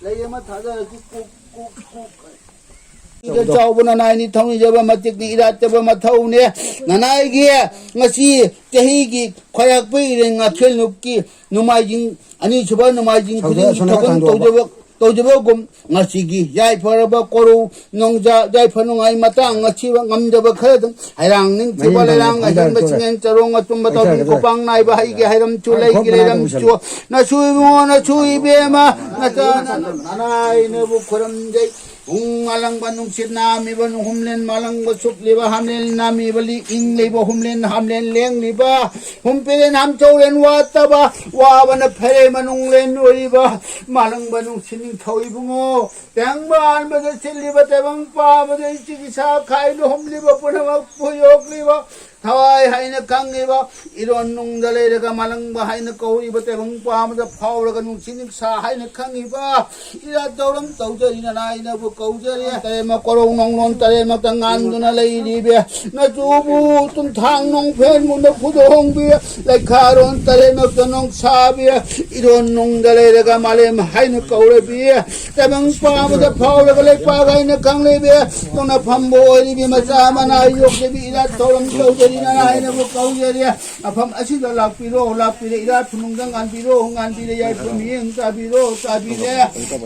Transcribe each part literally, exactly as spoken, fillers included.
ꯂꯩ ꯑꯃ ꯊꯥꯗꯔꯁꯨ cook, cook, cook. ꯏꯗ ꯆꯥꯎꯕ ꯅꯅꯥꯏꯅꯤ, ꯊꯧꯅꯤꯖꯕ ꯃꯇꯤꯛꯅꯤ, ꯏꯔꯥꯠꯇꯕ ꯃꯊꯧꯅꯦ꯫ ꯅꯅꯥꯏꯒꯤ ꯉꯁꯤ ꯆꯍꯤꯒꯤ ꯈ꯭ꯋꯥꯏꯔꯥꯛꯄ ꯏꯔꯦꯟ ꯉꯥꯛꯊꯦꯜ ꯅꯨꯞꯀꯤ ꯅꯣꯡꯃꯥꯏꯖꯤꯡ, ꯑꯅꯤꯁꯨꯕ ꯅꯣꯡꯃꯥꯏꯖꯤꯡ ꯁꯧꯗꯣꯛꯑ ꯈꯨꯗꯤꯡ ꯁꯣꯝꯗ ꯊꯧꯒꯜ ꯊꯥꯡꯗꯣꯛꯑꯕ꯫ ꯇꯧꯖꯕ, ꯇꯧꯖꯕꯒꯨꯝ ꯉꯁꯤꯒꯤ ꯌꯥꯏꯐꯔꯕ ꯀꯣꯔꯧ ꯅꯣꯡꯖꯥ, ꯌꯥꯏꯐ ꯅꯨꯡꯉꯥꯏ ꯃꯇꯥꯡ ꯑꯁꯤꯕ ꯉꯝꯖꯕ ꯈꯔ ꯑꯗꯨꯝ ꯍꯩꯔꯥꯡ ꯅꯤꯡꯊꯤꯕ ꯃꯌꯨꯝ ꯂꯩꯔꯥꯡ ꯊꯝꯃꯦ, ꯑꯍꯦꯟꯕ ꯊꯝꯖꯔꯦ, ꯆꯤꯡꯉꯦꯟ ꯆꯔꯣꯡ ꯑꯆꯨꯝꯕ ꯊꯧꯕꯤ ꯊꯝꯖꯔꯦ, ꯈꯣꯄꯥꯡ ꯅꯥꯏꯕ ꯍꯩꯒꯦ ꯍꯩꯔꯝꯁꯨ ꯑꯩ ꯂꯩꯒꯦ ꯈꯣꯡ ꯂꯩꯔꯝꯁꯨ ꯄꯨꯁꯜꯂꯨ꯫ ꯅꯁꯨ ꯏꯕꯨꯡꯉꯣ ꯅꯁꯨ ꯏꯕꯦꯝꯃ ꯅꯆꯥ ꯅꯅꯥꯏꯅꯕꯨ ꯈꯨꯔꯝꯖꯩ꯫ ꯄꯨꯡ ꯃꯥꯂꯪꯕ ꯅꯨꯡꯁꯤꯠ ꯅꯥꯝꯃꯤꯕ ꯍꯨꯝꯂꯦꯟ ꯃꯥꯂꯪꯕ ꯁꯨꯞꯂꯤꯕ ꯍꯥꯝꯂꯦꯟ ꯅꯥꯝꯃꯤꯕ ꯂꯤ ꯏꯪꯂꯤꯕ ꯍꯨꯝꯂꯦꯟ ꯍꯥꯝꯂꯦꯟ ꯂꯦꯡꯂꯤꯕ ꯍꯨꯝꯄꯦꯔꯦꯟ ꯍꯥꯝꯆꯧꯔꯦꯟ ꯋꯥꯠꯇꯕ ꯋꯥꯕꯅ ꯐꯦꯔꯦ ꯃꯅꯨꯡꯂꯦꯟ ꯑꯣꯏꯔꯤꯕ ꯃꯥꯂꯪꯕ ꯅꯨꯡꯁꯤꯠ ꯅꯤꯡꯊꯧ ꯏꯕꯨꯡꯉꯣ꯫ ꯇꯦꯡꯕꯥꯟꯕꯗ ꯁꯤꯜꯂꯤꯕ ꯇꯥꯏꯕꯪ ꯄꯥꯕꯗ ꯏꯆꯤꯛ ꯏꯁꯥ ꯈꯥꯏ ꯂꯨꯍꯣꯡꯂꯤꯕ ꯄꯨꯝꯅꯃꯛꯄꯨ ꯌꯣꯛꯂꯤꯕ ꯊꯋꯥꯏ ꯍꯥꯏꯅ ꯈꯪꯉꯤꯕ ꯏꯔꯣꯟ ꯅꯨꯡꯗ ꯂꯩꯔꯒ ꯃꯥꯂꯪꯕ ꯍꯥꯏꯅ ꯀꯧꯔꯤꯕ ꯇꯥꯏꯕꯪ ꯄꯥꯕꯗ ꯐꯥꯎꯔꯒ ꯅꯨꯡꯁꯤ ꯅꯨꯡꯁꯥ ꯍꯥꯏꯅ ꯈꯪꯉꯤꯕ ꯏꯔꯥꯠ ꯊꯧꯔꯝ ꯇꯧꯖꯔꯤ ꯅꯅꯥꯏꯅꯕꯨ ꯀꯧꯖꯔꯤ꯫ ꯇꯔꯦꯠꯃꯛ ꯀꯣꯔꯧ ꯅꯣꯡꯂꯣꯟ ꯇꯔꯦꯠꯃꯛꯇ ꯉꯥꯟꯗꯨꯅ ꯂꯩꯔꯤꯕꯤ ꯅꯆꯨꯕꯨ ꯇꯨꯝꯊꯥꯡ ꯅꯣꯡꯐꯦꯟ ꯃꯨꯟꯗ ꯐꯨꯗꯣꯡꯕꯤ ꯂꯩꯈꯥꯔꯣꯟ ꯇꯔꯦꯠꯃꯛꯇ ꯅꯣꯡꯁꯥꯕꯤ ꯏꯔꯣꯟ ꯅꯨꯡꯗ ꯂꯩꯔꯒ ꯃꯥꯂꯦꯝ ꯍꯥꯏꯅ ꯀꯧꯔꯕꯤ ꯇꯥꯏꯕꯪ ꯄꯥꯕꯗ ꯐꯥꯎꯔꯒ ꯂꯩꯄꯥꯛ ꯍꯥꯏꯅ ꯈꯪꯂꯤꯕꯤ ꯇꯧꯅꯐꯝꯕꯨ ꯑꯣꯏꯔꯤꯕꯤ ꯃꯆꯥ ꯃꯅꯥ ꯌꯣꯛꯆꯕꯤ ꯏꯔꯥꯠ ꯊꯧꯔꯝ ꯇꯧꯖꯔꯤ ꯅꯅꯥꯏꯅꯕꯨ ꯀꯧꯖꯔꯤ꯫ ꯃꯐꯝ ꯑꯁꯤꯗ ꯂꯥꯛꯄꯤꯔꯣ, ꯂꯥꯛꯄꯤꯔꯦ, ꯏꯔꯥꯠ ꯐꯨꯅꯨꯡꯗ ꯉꯥꯟꯕꯤꯔꯣ, ꯉꯥꯟꯕꯤꯔꯦ, ꯌꯥꯏꯐ ꯃꯤꯠꯌꯦꯡ ꯇꯥꯕꯤꯔꯣ, ꯇꯥꯕꯤꯔꯦ꯫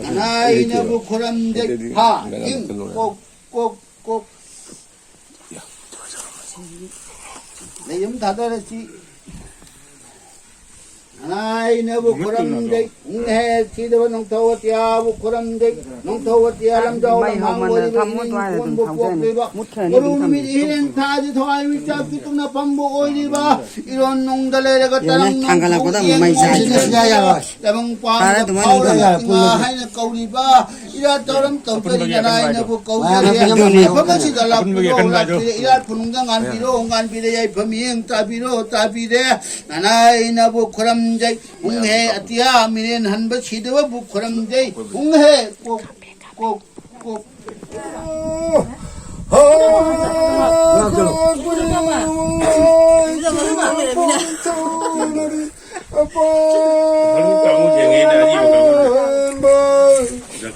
ꯅꯅꯥꯏꯅꯕꯨ ꯈꯨꯔꯝꯖꯩ꯫ ꯍꯥ, ꯍꯤꯡ, ꯀꯣꯛ, ꯀꯣꯛ, ꯀꯣꯛ꯫ ꯂꯩ ꯑꯃ ꯊꯥꯗꯔꯁꯤ꯫ ꯅꯅꯥꯏꯅꯕꯨ ꯈꯨꯔꯝꯖꯩ꯫ ꯎꯝ, ꯍꯦ, ꯁꯤꯗꯕ ꯅꯣꯡꯊꯧ ꯑꯇꯤꯌꯥꯕꯨ ꯈꯨꯔꯝꯖꯩ꯫ ꯅꯣꯡꯊꯧ ꯑꯇꯤꯌꯥ ꯂꯝꯖꯥꯎ ꯃꯩ ꯂꯝꯍꯥꯡ ꯍꯧꯃꯟꯗꯅ ꯑꯣꯏꯔꯤꯕ ꯊꯝꯃꯣ, ꯏꯅꯤꯡ ꯑꯗꯨꯃꯥꯏꯅ ꯑꯗꯨꯝ ꯀꯣꯟꯕ ꯊꯝꯖꯅꯤ꯫ ꯄꯣꯛꯂꯤꯕ ꯃꯨꯠꯈ꯭ꯔꯅꯤ ꯃꯔꯨ ꯑꯗꯨꯝ ꯅꯨꯃꯤꯠ ꯊꯝꯃꯣ꯫ ꯏꯔꯦꯟ ꯊꯥꯁꯤ ꯊꯋꯥꯏ ꯃꯤꯆꯥꯛꯀꯤ ꯇꯨꯝꯅꯐꯝꯕꯨ ꯑꯣꯏꯔꯤꯕ ꯏꯔꯣꯟ ꯅꯨꯡꯗ ꯂꯩꯔꯒ ꯌꯦꯡꯉꯨꯅꯦ, ꯇꯔꯪ ꯊꯥꯡꯒꯠꯂꯛꯄꯗ ꯑꯃꯨꯛ ꯃꯩ ꯆꯥꯏ꯫ ꯅꯣꯡꯊꯣꯡ ꯌꯥꯔꯣꯏ꯫ ꯇꯥꯏꯕꯪ ꯄꯥꯟꯕ ꯐꯔꯦ, ꯑꯗꯨꯃꯥꯏꯅ ꯑꯗꯨꯝ ꯊꯝꯃꯣ꯫ ꯉꯥ ꯍꯥꯏꯅ ꯀꯧꯔꯤꯕ ꯏꯔꯥꯠ ꯊꯧꯔꯝ ꯇꯧꯖꯔꯤ ꯅꯅꯥꯏꯅꯕꯨ ꯀꯧꯖꯔꯤ꯫ ꯑꯗꯨꯅꯦ꯫ ꯃꯐꯝ ꯑꯁꯤꯗ ꯂꯥꯛꯄꯤꯔꯣ, ꯑꯄꯨꯟꯕꯒꯤ ꯑꯀꯟꯕ ꯍꯥꯏꯗꯣ꯫ ꯂꯥꯛꯄꯤꯔꯦ, ꯏꯔꯥꯠ ꯐꯨꯅꯨꯡꯗ ꯉꯥꯟꯕꯤꯔꯣ, ꯉꯥꯟꯕꯤꯔꯦ, ꯌꯥꯏꯐ ꯃꯤꯠꯌꯦꯡ ꯇꯥꯕꯤꯔꯣ, ꯇꯥꯕꯤꯔꯦ꯫ ꯅꯅꯥꯏꯅꯕꯨ ꯈꯨꯔꯝꯖꯩ꯫ ꯎꯪꯍꯦ ꯑꯇꯤꯌꯥ ꯃꯤꯔꯦꯟ ꯍꯟꯕ ꯁꯤꯗꯕꯕꯨ ꯈꯨꯔꯝꯖꯩ꯫ ꯎꯪꯍꯦ ꯀꯣꯛ ꯀꯣꯛ ꯀꯣꯛ꯫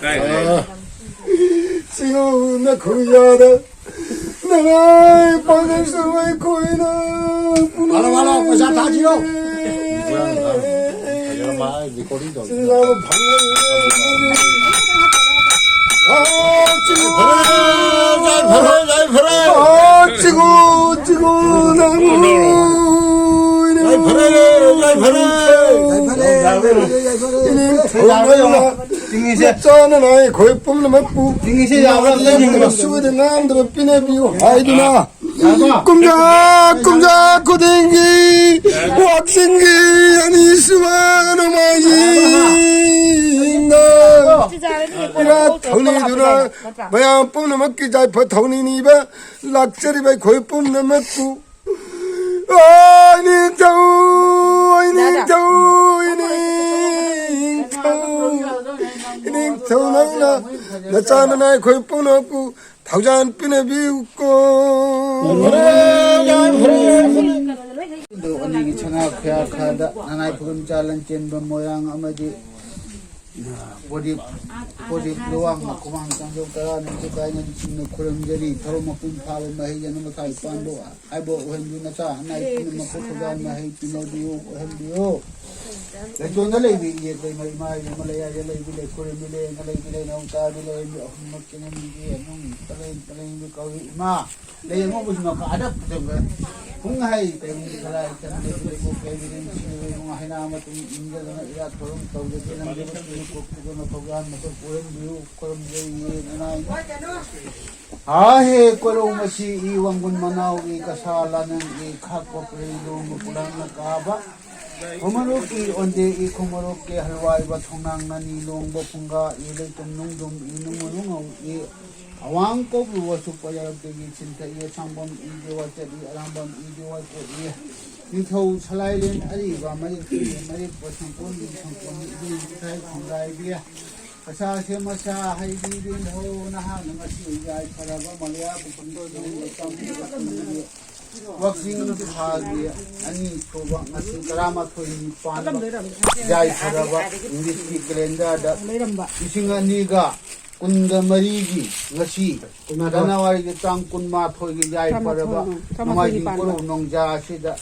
ꯀꯥꯏꯗ ꯂꯩ? ꯁꯤꯒꯨꯝꯅ ꯈꯨꯌꯥꯗ ꯅꯅꯥꯏ ꯄꯥꯡꯒꯜꯁꯨ ꯑꯩꯈꯣꯏꯅ ꯃꯥꯂꯣ, ꯃꯥꯂꯣ, ꯄꯩꯁꯥ ꯊꯥꯁꯤꯔꯣ? ꯐꯖꯅ ꯃꯥ ꯔꯦꯀꯣꯔꯗꯤꯡ ꯇꯧꯔꯤ꯫ ꯆꯤꯜꯂꯕ ꯐꯪꯂꯕ ꯐꯔꯦ, ꯌꯥꯏꯐꯔꯦ, ꯌꯥꯏꯐꯔꯦ꯫ ꯆꯤꯒꯨ, ꯆꯤꯒꯨ, ꯅꯪ ꯌꯥꯏꯐꯔꯦ, ꯌꯥꯏꯐꯔꯦ꯫ ꯌꯥꯏꯐꯔꯦ, ꯌꯥꯏꯐꯔꯦ, ꯌꯥꯏꯐꯔꯦ꯫ ꯏꯅꯦꯝ ꯊꯧꯅ ꯆꯤꯡꯉꯤꯁꯦ꯫ ꯆꯥꯅꯅ ꯑꯩꯈꯣꯏ ꯄꯨꯝꯅꯃꯛꯄꯨ ꯆꯤꯡꯉꯤꯁꯦ ꯌꯥꯕ ꯅꯠꯇꯦ, ꯆꯤꯡꯉꯤꯁꯦ꯫ ꯁꯨꯗ ꯉꯥꯝꯗꯕ ꯄꯤꯅꯕꯤꯌꯨ ꯍꯥꯏꯗꯨꯅ ꯌꯥꯕ꯫ ꯀꯨꯝꯖꯥ, ꯀꯨꯝꯖꯥ ꯈꯨꯗꯤꯡꯒꯤ ꯋꯥꯛꯆꯤꯡꯒꯤ ꯑꯅꯤꯁꯨꯕ ꯅꯣꯡꯃꯥꯏꯖꯤꯡꯗ ꯏꯔꯥꯠ ꯊꯧꯅꯤꯗꯨꯅ ꯃꯌꯥꯝ ꯄꯨꯝꯅꯃꯛꯀꯤ ꯌꯥꯏꯐ ꯊꯧꯅꯤ ꯅꯤꯕ ꯂꯥꯛꯆꯔꯤꯕ ꯑꯩꯈꯣꯏ ꯄꯨꯝꯅꯃꯛꯄꯨ ꯑꯣ, ꯏꯅꯤꯡꯊꯧ, ꯏꯅꯤꯡꯊꯧ, ꯏꯅꯤꯡꯊꯧ, ꯏꯅꯤꯡꯊꯧ ꯅꯪꯅ ꯅꯆꯥ ꯅꯅꯥꯏ ꯑꯩꯈꯣꯏ ꯄꯨꯝꯅꯃꯛꯄꯨ ꯊꯧꯖꯥꯟ ꯄꯤꯅꯕꯤꯌꯨꯀꯣ꯫ ꯑꯗꯣ ꯑꯅꯤꯒꯤ ꯁꯅꯥ ꯈꯨꯌꯥ ꯈꯥꯗ ꯅꯅꯥꯏ ꯈꯨꯔꯨꯝ ꯆꯥ ꯂꯟꯆꯦꯟꯕ ꯃꯣꯏꯔꯥꯡ ꯑꯃꯗꯤ ꯄ꯭ꯔꯗꯤꯞ, ꯄ꯭ꯔꯗꯤꯞ ꯂꯨꯋꯥꯡ ꯃꯈꯨꯃꯥꯡ ꯀꯥꯡꯖꯧ ꯇꯔꯥꯅꯤꯊꯣꯏ ꯀꯥꯏꯅ ꯂꯤꯁꯤꯡꯅ ꯈꯨꯔꯨꯝꯖꯔꯤ꯫ ꯊꯧꯔꯝ ꯃꯄꯨꯡ ꯐꯥꯕ ꯃꯍꯩ ꯌꯥꯟꯕ ꯃꯊꯥꯏ ꯄꯥꯟꯕ ꯍꯥꯏꯕ ꯑꯣꯏꯍꯟꯕꯤꯌꯨ꯫ ꯅꯆꯥ ꯑꯅꯥꯏ ꯄꯨꯝꯅꯃꯛꯄꯨ ꯊꯧꯖꯥꯟ ꯃꯍꯩ ꯄꯤꯅꯕꯤꯌꯨ, ꯑꯣꯏꯍꯟꯕꯤꯌꯨ꯫ ꯂꯩꯇꯣꯟꯗ ꯂꯩꯕꯤ ꯏꯌꯦꯛ ꯂꯩꯃ ꯏꯃꯥ ꯏꯕꯦꯝꯃ ꯂꯩꯌꯥꯏꯗ ꯂꯩꯕꯤ ꯂꯩꯈꯨꯔꯦꯝꯕꯤ ꯂꯩꯔꯦꯝꯕ ꯂꯩꯕꯤ ꯂꯩꯅꯧ ꯇꯥꯕꯤ ꯂꯩꯔꯦꯝꯕꯤ ꯑꯍꯨꯝꯃꯛ ꯀꯦꯅꯝꯕꯤ ꯑꯅꯨꯡ ꯄꯔꯦꯡ ꯄꯔꯦꯡꯕꯤ ꯀꯧꯏ ꯏꯃꯥ꯫ ꯂꯩ ꯑꯉꯧꯕꯁꯤꯃ ꯑꯗꯞ ꯀꯩꯗꯧꯕ ꯄꯨꯡ ꯍꯩ ꯀꯩꯃꯨꯡ ꯈꯔꯥꯏ ꯀꯟꯅ ꯂꯩꯕ ꯂꯩꯀꯣꯛ ꯀꯩꯕꯤ ꯂꯩ ꯁꯤꯅ ꯂꯩꯕꯨꯡ ꯍꯩꯅꯥ ꯃꯇꯨꯡ ꯏꯟꯖꯗꯅ ꯏꯔꯥꯠ ꯊꯧꯔꯝ ꯇꯧꯖꯗꯦ ꯅꯪꯒꯤ ꯃꯇꯨꯡ ꯀꯣꯛꯄꯤꯕ ꯃꯊꯧꯗꯥꯟ ꯃꯁꯛ ꯑꯣꯏꯍꯟꯕꯤꯌꯨ ꯈꯨꯔꯨꯝꯖꯩꯌꯦ ꯅꯅꯥꯏ꯫ ꯍꯥꯍꯦ ꯀꯣꯏꯔꯧ ꯃꯁꯤ ꯏ ꯋꯥꯡꯒꯨꯟ ꯃꯅꯥꯎ ꯏ ꯀꯁꯥ ꯂꯥꯅꯪ ꯏ ꯈꯥꯛꯄ ꯄꯨꯔꯩ ꯂꯣꯡꯕ ꯄꯨꯂꯥꯡꯅ ꯀꯥꯕ ꯈꯣꯃꯔꯣꯛꯀꯤ ꯑꯣꯟꯗꯦ ꯏ ꯈꯣꯃꯔꯣꯛꯀꯤ ꯍꯜꯋꯥꯏꯕ ꯊꯣꯡꯅꯥꯡ ꯅꯥꯅꯤ ꯂꯣꯡꯕ ꯐꯨꯡꯒꯥ ꯏ ꯂꯩꯇꯨꯝ ꯅꯨꯡꯗꯨꯝ ꯏ ꯅꯨꯡꯃ ꯅꯨꯡꯉꯧ ꯏ ꯑꯋꯥꯡ ꯀꯧꯕ꯭ꯔꯨ ꯋꯥꯁꯨꯛꯄ ꯌꯥꯔꯛꯇꯒꯤ ꯁꯤꯟꯊꯛꯏ ꯑꯁꯥꯡꯕꯝ ꯏ ꯗꯦꯋꯥ ꯆꯠꯂꯤ ꯑꯔꯥꯡꯕꯝ ꯏ ꯗꯦꯋꯥ ꯆꯠꯂꯤ ꯅꯤꯡꯊꯧ ꯁꯂꯥꯏꯂꯦꯟ ꯑꯔꯤꯕ ꯃꯔꯤꯛ ꯃꯔꯤꯛꯄ ꯁꯪꯀꯣꯟꯒꯤ ꯁꯪꯀꯣꯟ ꯏꯕꯦꯟ ꯏꯊꯥꯏ ꯈꯣꯡꯒꯥꯏꯕꯤ ꯃꯁꯥꯁꯦ ꯃꯁꯥ ꯍꯩꯕꯤꯔꯤꯟ ꯍꯧ ꯅꯍꯥꯛꯅ ꯉꯁꯤ ꯌꯥꯏꯐꯔꯕ ꯃꯂꯤꯌꯥ ꯄꯨꯈꯝꯗꯣ ꯅꯣꯡꯃ ꯆꯪꯕ ꯃꯇꯝꯗꯗꯤ ꯋꯥꯛꯆꯤꯡ ꯊꯥꯒꯤ ꯑꯅꯤ ꯁꯨꯕ, ꯉꯁꯤ ꯇꯔꯥꯃꯥꯊꯣꯏꯅꯤ ꯄꯥꯟꯕ, ꯌꯥꯏꯐꯔꯕ ꯏꯪꯂꯤꯁꯀꯤ ꯀꯦꯂꯦꯟꯗꯔꯗ ꯂꯤꯁꯤꯡ ꯑꯅꯤꯒ ꯀꯨꯟꯒ ꯃꯔꯤꯒꯤ ꯉꯁꯤ ꯖꯅꯋꯥꯔꯤꯒꯤ ꯇꯥꯡ ꯀꯨꯟꯃꯥꯊꯣꯏꯒꯤ ꯌꯥꯏꯐꯔꯕ ꯅꯣꯡꯃꯥꯏꯖꯤꯡ ꯀꯣꯔꯧ ꯅꯣꯡꯖꯥ ꯑꯁꯤꯗ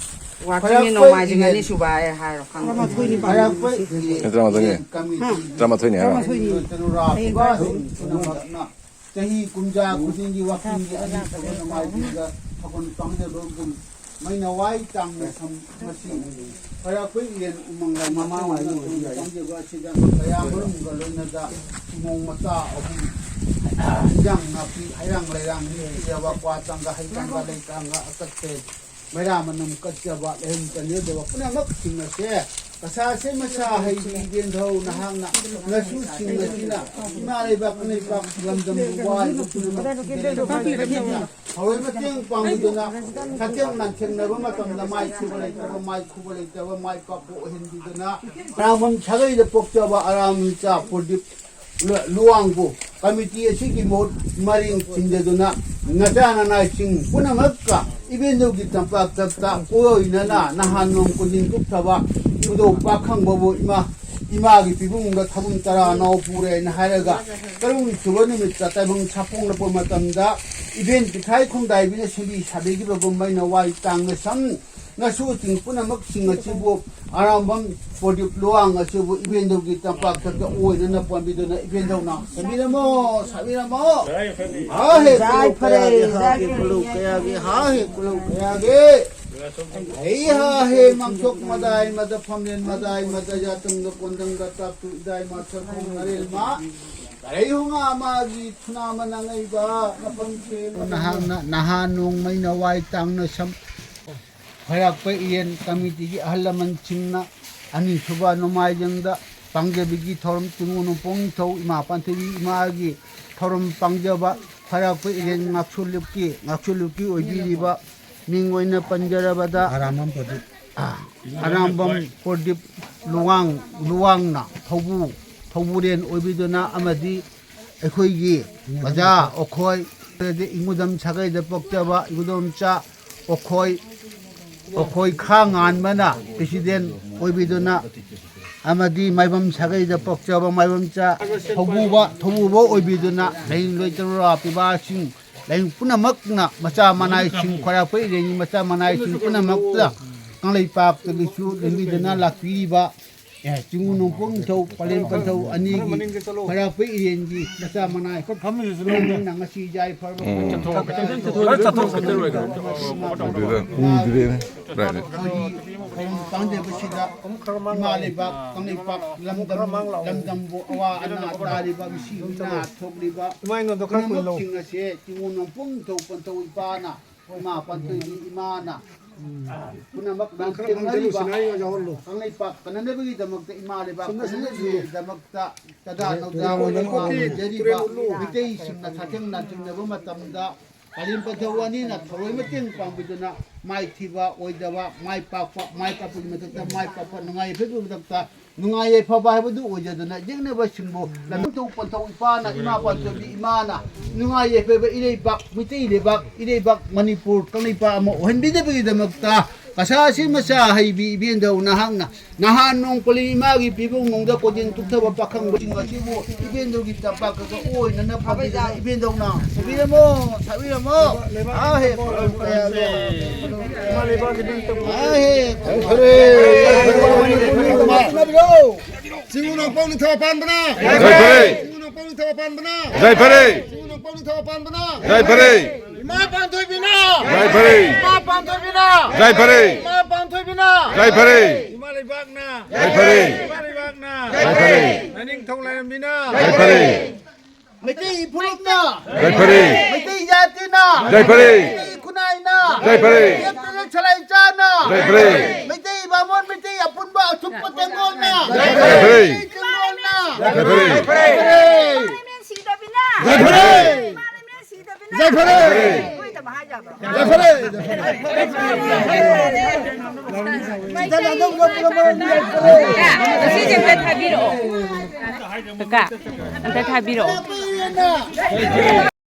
ꯋꯥꯛꯆꯤꯡꯒꯤ ꯅꯣꯡꯃꯥꯏꯖꯤꯡ ꯑꯅꯤꯁꯨꯕ ꯍꯥꯏ ꯍꯥꯏꯔꯣ, ꯈꯪꯗꯦ꯫ ꯇꯔꯥꯃꯥꯊꯣꯏꯅꯤ ꯄꯥꯟꯕ ꯐꯔꯛꯄ ꯉꯁꯤ꯫ ꯏꯌꯦꯟ ꯇꯔꯥꯃꯥꯊꯣꯏꯅꯤ꯫ ꯀꯃꯤꯇꯤꯒꯤ ꯇꯔꯥꯃꯥꯊꯣꯏꯅꯤ ꯍꯥꯏꯔꯣ꯫ ꯇꯔꯥꯃꯥꯊꯣꯏꯅꯤ꯫ ꯇꯔꯨꯔꯥ ꯍꯌꯦꯡ ꯄꯨꯝꯅꯃꯛꯅ ꯆꯍꯤ ꯀꯨꯝꯖꯥ ꯈꯨꯗꯤꯡꯒꯤ ꯋꯥꯛꯆꯤꯡꯒꯤ ꯑꯅꯤꯁꯨꯕ ꯅꯣꯡꯃꯥꯏꯖꯤꯡꯗ ꯊꯥꯕꯜ ꯄꯥꯡꯖꯕꯒꯨꯝ ꯃꯩꯅꯋꯥꯏ ꯇꯥꯡꯅ ꯁꯝ ꯃꯁꯤ ꯈꯔ ꯑꯩꯈꯣꯏ ꯏꯔꯦꯟ ꯎꯃꯪ ꯂꯥꯏ ꯃꯃꯥꯡ ꯋꯥꯏꯗ ꯊꯥꯕꯜ ꯄꯥꯡꯖꯕ ꯑꯁꯤꯗ ꯀꯌꯥ ꯃꯔꯨꯝꯒ ꯂꯣꯏꯅꯗ ꯈꯨꯃꯣꯡ ꯃꯆꯥ ꯑꯍꯨꯝ ꯏꯟꯖꯥꯡ ꯅꯥꯄꯤ ꯍꯩꯔꯥꯡ ꯂꯩꯔꯥꯡ ꯄꯤꯖꯕ ꯀ꯭ꯋꯥ ꯆꯪꯒ ꯍꯩ ꯆꯪꯒ ꯂꯩ ꯆꯪꯒ ꯑꯀꯠꯄ ꯃꯩꯔꯥ ꯃꯅꯝ ꯀꯠꯆꯕ ꯂꯩꯍꯟ ꯆꯟꯖꯗꯕ ꯄꯨꯝꯅꯃꯛꯁꯤꯡ ꯑꯁꯦ ꯃꯁꯥꯁꯦ ꯃꯁꯥ ꯍꯩꯕꯤ ꯕꯦꯟꯙꯧ ꯅꯍꯥꯛꯅ ꯅꯁꯨꯁꯤꯡ ꯑꯁꯤꯅ ꯏꯃꯥ ꯂꯩꯕꯥꯛ ꯂꯩꯄꯥꯛ ꯂꯝꯗꯝꯕꯨ ꯋꯥꯔꯤꯕ ꯄꯨꯝꯅꯃꯛ ꯍꯧꯔꯛ ꯃꯇꯦꯡ ꯄꯥꯡꯕꯤꯗꯨꯅ ꯁꯥꯊꯦꯡ ꯂꯥꯟꯊꯦꯡꯅꯕ ꯃꯇꯝꯗ ꯃꯥꯏ ꯊꯤꯕ ꯂꯩꯇꯕ ꯃꯥꯏ ꯈꯨꯕ ꯂꯩꯇꯕ ꯃꯥꯏ ꯄꯥꯛꯄ ꯑꯣꯏꯍꯟꯕꯤꯗꯨꯅ ꯕ꯭ꯔꯥꯍꯃꯟ ꯁꯥꯒꯩꯗ ꯄꯣꯛꯆꯕ ꯑꯔꯥꯝ ꯃꯆꯥ ꯄ꯭ꯔꯗꯤꯞ ꯂꯨꯋꯥꯡꯕꯨ ꯀꯃꯤꯇꯤ ꯑꯁꯤꯒꯤ ꯃꯍꯨꯠ ꯃꯔꯤꯡ ꯆꯤꯟꯖꯗꯨꯅ ꯅꯆꯥ ꯅꯅꯥꯏꯁꯤꯡ ꯄꯨꯝꯅꯃꯛꯀ ꯏꯕꯦꯟꯗꯧꯒꯤ ꯇꯝꯄꯥꯛꯇ ꯀꯣꯏꯅꯅ ꯅꯍꯥꯟ ꯅꯣꯡ ꯀꯨꯟꯖꯤꯟ ꯀꯨꯞꯊꯕ ꯏꯕꯨꯙꯧ ꯄꯥꯈꯪꯕꯕꯨ ꯏꯃꯥ ꯏꯃꯥꯒꯤ ꯄꯤꯕꯨꯡꯗ ꯊꯕꯨꯝ ꯇꯔꯥ ꯅꯥꯎ ꯄꯨꯔꯦꯅ ꯍꯥꯏꯔꯒ ꯇꯔꯨꯛꯅꯤ ꯁꯨꯕ ꯅꯨꯃꯤꯠꯇ ꯇꯥꯏꯕꯪ ꯁꯥꯐꯣꯡꯂꯛꯄ ꯃꯇꯝꯗ ꯏꯕꯦꯟ ꯄꯤꯊ꯭ꯔꯥꯏ ꯈꯨꯟꯗꯥꯏꯕꯤꯅ ꯁꯦꯝꯕꯤ ꯁꯥꯕꯤꯈꯤꯕꯒꯨꯝ ꯃꯩꯅ ꯋꯥꯏ ꯇꯥꯡꯅ ꯁꯝ ꯅꯁꯨꯁꯤꯡ ꯄꯨꯝꯅꯃꯛꯁꯤꯡ ꯑꯁꯤꯕꯨ ꯑꯔꯥꯝꯕꯝ ꯄ꯭ꯔꯗꯤꯞ ꯂꯨꯋꯥꯡ ꯑꯁꯤꯕꯨ ꯏꯕꯦꯟꯗꯧꯒꯤ ꯇꯝꯄꯥꯛꯇ ꯑꯣꯏꯅꯅ ꯄꯥꯝꯕꯤꯗꯨꯅ ꯏꯕꯦꯟꯗꯧꯅ ꯁꯥꯕꯤꯔꯝꯃꯣ, ꯁꯥꯕꯤꯔꯝꯃꯣ꯫ ꯍꯥ ꯍꯦ ꯖꯥꯏ ꯐꯔꯦ, ꯀꯨꯂꯧ ꯀꯌꯥꯒꯤ, ꯖꯥꯏ ꯍꯥ ꯍꯦ ꯐꯔꯦ꯫ ꯀꯨꯂꯧ ꯀꯌꯥꯒꯤ, ꯍꯥ ꯍꯦ ꯀꯨꯂꯧ ꯀꯌꯥꯒꯤ꯫ ꯍꯩ ꯍꯥ ꯍꯦ ꯃꯥꯡꯊꯣꯛ ꯃꯗꯥꯏ ꯃꯗ ꯐꯝꯂꯦꯟ ꯃꯗꯥꯏ ꯃꯗ ꯌꯥꯇꯪꯗ ꯀꯣꯟꯗꯪꯗ ꯇꯥꯛꯇꯨ ꯏꯗꯥꯏ ꯃꯥꯊꯛ ꯈꯣꯡ ꯑꯔꯦꯜ ꯃꯥ꯫ ꯀꯔꯩ ꯍꯨꯉꯥ ꯃꯥꯒꯤ ꯊꯨꯅꯥ ꯃꯅꯥ ꯉꯩꯕ ꯃꯐꯝ ꯁꯦ꯫ ꯅꯍꯥꯛꯅ ꯅꯍꯥ ꯅꯣꯡꯃꯩꯅ ꯋꯥꯏ ꯇꯥꯡꯅ ꯁꯝ ꯈꯣꯏꯔꯥꯛꯄ ꯏꯔꯦꯟ ꯀꯃꯤꯇꯤꯒꯤ ꯑꯍꯜ ꯂꯃꯟꯁꯤꯡꯅ ꯑꯅꯤꯁꯨꯕ ꯅꯣꯡꯃꯥꯏꯖꯤꯡꯗ ꯄꯥꯡꯖꯕꯤꯒꯤ ꯊꯧꯔꯝ ꯆꯤꯡꯉꯨ ꯅꯣꯡꯄꯣꯛ ꯅꯤꯡꯊꯧ ꯏꯃꯥ ꯄꯥꯟꯊꯣꯏꯕꯤ ꯏꯃꯥꯒꯤ ꯊꯧꯔꯝ ꯄꯥꯡꯖꯕ ꯈꯣꯏꯔꯥꯛꯄ ꯏꯔꯦꯟ ꯉꯥꯛꯁꯨ ꯂꯨꯞꯀꯤ, ꯉꯥꯛꯁꯨ ꯂꯨꯞꯀꯤ ꯑꯣꯏꯕꯤꯔꯤꯕ ꯃꯤꯡ ꯑꯣꯏꯅ ꯄꯟꯖꯔꯕꯗ ꯑꯔꯥꯝꯕꯝ ꯄ꯭ꯔꯗꯤꯞ꯫ ꯑꯔꯥꯝꯕꯝ ꯄ꯭ꯔꯗꯤꯞ ꯂꯨꯋꯥꯡ, ꯂꯨꯋꯥꯡꯅ ꯊꯧꯕꯨ, ꯊꯧꯕꯨꯔꯦꯟ ꯑꯣꯏꯕꯤꯗꯨꯅ ꯑꯃꯗꯤ ꯑꯩꯈꯣꯏꯒꯤ ꯑꯣꯖꯥ ꯑꯩꯈꯣꯏ ꯏꯉꯨꯗꯝ ꯁꯥꯒꯩꯗ ꯄꯣꯛꯆꯕ ꯏꯉꯨꯗꯝꯆꯥ ꯑꯩꯈꯣꯏ ꯑꯩꯈꯣꯏ ꯈꯥ ꯉꯥꯟꯕꯅ ꯄ꯭ꯔꯦꯁꯤꯗꯦꯟ ꯑꯣꯏꯕꯤꯗꯨꯅ ꯑꯃꯗꯤ ꯃꯥꯏꯕꯝ ꯁꯥꯒꯩꯗ ꯄꯣꯛꯆꯕ ꯃꯥꯏꯕꯝꯆꯥ ꯊꯧꯕꯨꯕ ꯊꯧꯕꯨꯕ ꯑꯣꯏꯕꯤꯗꯨꯅ ꯂꯥꯏꯅꯤꯡ ꯂꯣꯏꯇꯔꯨꯔꯥ ꯄꯤꯕꯥꯁꯤꯡ ꯂꯥꯏꯅꯤꯡ ꯄꯨꯝꯅꯃꯛꯅ ꯃꯆꯥ ꯃꯅꯥꯏꯁꯤꯡ ꯈ꯭ꯋꯥꯏꯔꯥꯛꯄ ꯏꯔꯦꯟꯒꯤ ꯃꯆꯥ ꯃꯅꯥꯏꯁꯤꯡ ꯄꯨꯝꯅꯃꯛꯇ ꯀꯪꯂꯩꯄꯥꯛꯇꯒꯤꯁꯨ ꯂꯦꯡꯕꯤꯗꯨꯅ ꯂꯥꯛꯄꯤꯔꯤꯕ ꯑꯦ, ꯆꯤꯡꯉꯨ ꯅꯣꯡꯄꯣꯛ ꯅꯤꯡꯊꯧ ꯄꯂꯦꯝ ꯄꯟꯊꯧ ꯑꯅꯤꯒꯤ ꯈ꯭ꯋꯥꯏꯔꯥꯛꯄ ꯏꯔꯦꯟꯒꯤ ꯃꯆꯥ ꯃꯅꯥꯏ ꯈꯨꯠ ꯐꯝꯃꯤꯟꯅꯁꯨ ꯂꯣꯏꯅ ꯅꯪꯅ ꯉꯁꯤ ꯌꯥꯏꯐꯔꯕ ꯎꯝ꯫ ꯈꯣꯠꯄ ꯆꯠꯊꯣꯛ ꯆꯠꯊꯣꯛ ꯆꯠꯊꯣꯛ ꯆꯠꯊꯣꯛ ꯆꯠꯊꯣꯛ ꯎꯗ꯭ꯔꯦꯅꯦ꯫ ꯎꯗ꯭ꯔꯦꯅꯦ꯫ ꯍꯣꯏꯅꯦ꯫ ꯑꯩꯈꯣꯏꯒꯤ ꯈꯨꯔꯨꯝ ꯇꯥꯡꯖꯕꯁꯤꯗ ꯏꯃꯥ ꯂꯩꯕꯥꯛ ꯀꯪꯂꯩꯄꯥꯛ ꯂꯝꯗꯝ ꯂꯝꯗꯝꯕꯨ ꯑꯋꯥ ꯑꯅꯥ ꯇꯥꯔꯤꯕ ꯃꯤꯁꯤ ꯃꯤꯅꯥ ꯊꯣꯛꯂꯤꯕ ꯏꯃꯥꯏ ꯅꯣꯟꯗꯣ ꯈꯔ ꯀꯨꯏꯍꯜꯂꯣ꯫ ꯄꯨꯝꯅꯃꯛꯁꯤꯡ ꯑꯁꯦ ꯆꯤꯡꯉꯨ ꯅꯣꯡꯄꯣꯛ ꯅꯤꯡꯊꯧ ꯄꯟꯊꯧ ꯏꯄꯥꯅ ꯏꯃꯥ ꯄꯥꯟꯊꯣꯏꯕꯤ ꯏꯃꯥꯅ ꯄꯨꯝꯅꯃꯛ ꯂꯥꯟꯊꯦꯡꯅꯔꯤꯕ ꯀꯪꯂꯩꯄꯥꯛ ꯀꯟꯅꯅꯕꯒꯤꯗꯃꯛꯇ ꯏꯃꯥ ꯂꯩꯕꯥꯛ ꯀꯟꯅꯅꯕꯒꯤꯗꯃꯛꯇ ꯆꯗꯥ ꯅꯧꯗꯥ ꯑꯣꯏꯅ ꯄꯥꯝꯖꯔꯤꯕ ꯃꯤꯇꯩꯁꯤꯡꯅ ꯁꯥꯊꯦꯡ ꯂꯥꯟꯊꯦꯡꯅꯕ ꯃꯇꯝꯗ ꯀꯥꯂꯦꯟ ꯄꯟꯊꯧ ꯑꯅꯤꯅ ꯊꯧꯔꯣꯏ ꯃꯇꯦꯡ ꯄꯥꯡꯕꯤꯗꯨꯅ ꯃꯥꯏꯊꯤꯕ ꯑꯣꯏꯗꯕ ꯃꯥꯏ ꯄꯥꯛꯄ, ꯃꯥꯏ ꯄꯥꯛꯄꯒꯤ ꯃꯊꯛꯇ ꯃꯥꯏ ꯄꯥꯛꯄ, ꯅꯨꯡꯉꯥꯏ ꯌꯥꯏꯐꯕꯒꯤ ꯃꯊꯛꯇ ꯅꯨꯡꯉꯥꯏ ꯌꯥꯏꯐꯕ ꯍꯥꯏꯕꯗꯨ ꯑꯣꯏꯖꯗꯨꯅ ꯌꯦꯛꯅꯕꯁꯤꯡꯕꯨ ꯂꯝꯗꯧ ꯄꯟꯊꯧ ꯏꯄꯥꯅ ꯏꯃꯥ ꯄꯥꯟꯊꯣꯏꯕꯤ ꯏꯃꯥꯅ ꯅꯨꯡꯉꯥꯏ ꯌꯥꯏꯐꯕ ꯏꯔꯩꯕꯥꯛ, ꯃꯤꯇꯩ ꯂꯩꯕꯥꯛ, ꯏꯔꯩꯕꯥꯛ ꯃꯅꯤꯄꯨꯔ ꯀꯪꯂꯩꯄꯥꯛ ꯑꯃ ꯑꯣꯏꯍꯟꯕꯤꯅꯕꯒꯤꯗꯃꯛꯇ ꯀꯁꯥꯁꯤ ꯃꯆꯥ ꯍꯩꯕꯤ ꯏꯕꯦꯟꯗꯧ ꯅꯍꯥꯛꯅ ꯅꯍꯥꯟ ꯅꯣꯡꯄꯣꯛꯂꯤ ꯏꯃꯥꯒꯤ ꯄꯤꯕꯨꯡ ꯅꯨꯡꯗ ꯀꯣꯟꯖꯦꯜ ꯇꯨꯞꯊꯕ ꯄꯥꯈꯪꯕꯁꯤꯡ ꯑꯁꯤꯕꯨ ꯏꯕꯦꯟꯗꯧꯒꯤ ꯇꯝꯄꯥꯛꯇ ꯑꯣꯏꯅꯅꯕ ꯄꯥꯝꯕꯤꯗꯨꯅ ꯏꯕꯦꯟꯗꯧꯅ ꯁꯥꯕꯤꯔꯝꯃꯣ, ꯁꯥꯕꯤꯔꯝꯃꯣ꯫ ꯑꯥ ꯍꯦ, ꯑꯥ ꯍꯦ꯫ ꯆꯤꯡꯉꯨ ꯅꯣꯡꯄꯣꯛ ꯅꯤꯡꯊꯧ ꯄꯥꯟꯕꯅ꯫ ꯌꯥꯏꯐꯔꯦ꯫ ꯆꯤꯡꯉꯨ ꯅꯣꯡꯄꯣꯛ ꯅꯤꯡꯊꯧ ꯄꯥꯟꯕꯅ꯫ ꯌꯥꯏꯐꯔꯦ꯫ ꯆꯤꯡꯉꯨ ꯅꯣꯡꯄꯣꯛ ꯅꯤꯡꯊꯧ ꯄꯥꯟꯕꯅ꯫ ꯌꯥꯏꯐꯔꯦ꯫ ꯏꯃꯥ ꯄꯥꯟꯊꯣꯏꯕꯤꯅ꯫ ꯌꯥꯏꯐꯔꯦ꯫ ꯏꯃꯥ ꯄꯥꯟꯊꯣꯏꯕꯤꯅ꯫ ꯌꯥꯏꯐꯔꯦ꯫ ꯏꯃꯥ ꯄꯥꯟꯊꯣꯏꯕꯤꯅ꯫ ꯌꯥꯏꯐꯔꯦ꯫ ꯏꯃꯥ ꯂꯩꯕꯥꯛꯅ꯫ ꯌꯥꯏꯐꯔꯦ꯫ ꯏꯃꯥ ꯂꯩꯕꯥꯛꯅ꯫ ꯌꯥꯏꯐꯔꯦ꯫ ꯂꯥꯏꯅꯤꯡꯊꯧ ꯂꯥꯏꯔꯦꯝꯕꯤꯅ꯫ ꯌꯥꯏꯐꯔꯦ꯫ ꯃꯩꯇꯩ ꯏꯐꯨꯔꯨꯞꯅ꯫ ꯌꯥꯏꯐꯔꯦ꯫ ꯃꯩꯇꯩ ꯖꯥꯇꯤꯅ꯫ ꯌꯥꯏꯐꯔꯦ꯫ ꯃꯩꯇꯩ ꯈꯨꯟꯅꯥꯏꯅ꯫ ꯌꯥꯏꯐꯔꯦ꯫ ꯂꯦꯞꯇꯅ ꯁꯂꯥꯏ ꯆꯥꯅ꯫ ꯌꯥꯏꯐꯔꯦ꯫ ꯃꯩꯇꯩ ꯕꯥꯃꯣꯟ ꯃꯩꯇꯩ ꯑꯄꯨꯟꯕ ꯑꯁꯨꯛꯄ ꯇꯦꯡꯒꯣꯜꯅ꯫ ꯌꯥꯏꯐꯔꯦ꯫ ꯃꯩꯇꯩ ꯇꯦꯡꯒꯣꯜꯅ꯫ ꯌꯥꯏꯐꯔꯦ꯫ ꯌꯥꯏꯐꯔꯦ꯫ ꯌꯥꯏꯐꯔꯦ꯫ ꯌꯥꯏꯐꯔꯦ꯫ ꯌꯥꯏꯐꯔꯦ꯫ ꯀꯀꯥ, ꯑꯝꯇ ꯊꯥꯕꯤꯔꯛꯑꯣ꯫ ꯀꯀꯥ, ꯑꯝꯇ ꯊꯥꯕꯤꯔꯛꯑꯣ꯫